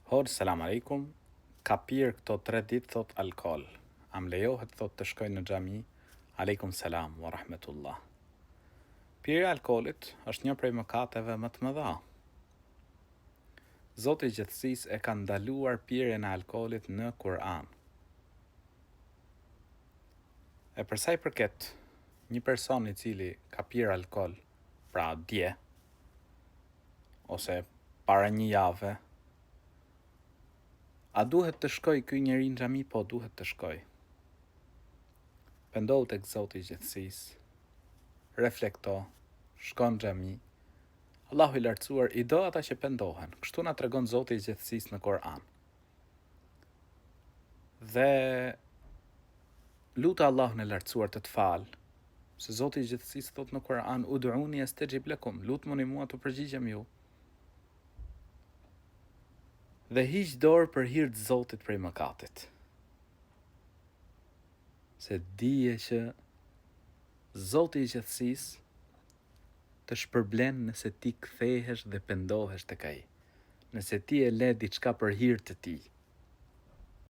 Hoxhë selam alejkum ka pirë këto tre ditë thotë alkool a më lejohet thotë të shkoj në xhami alejkum selam wa rahmetullah pirja e alkoolit është një prej mëkateve më të mëdha Zoti i gjithësisë e ka ndaluar pirjen e alkoolit në Kur'an e për sa i përket një person i cili ka pirë alkool pra dje ose para një jave, a duhet të shkojë ky njeri në xhami? Po, duhet të shkojë. Pendohu tek Zoti i gjithësisë, reflekto, shko në xhami. Allahu i lartësuar i do ata që pendohen. Kështu na tregon Zoti i gjithësisë në Kur'an. Dhe lute Allahun e lartësuar të të falë, se Zoti i gjithësisë thotë në Kur'an ud'uni astajib lakum, lutmuni mua t'u përgjigjem ju. Dhe hiq dorë për hir të Zotit prej mëkatit. Se dije që Zoti i gjithësisë të shpërblen nëse ti kthehesh dhe pendohesh tek ai. Nëse ti e le diçka për hir të tij.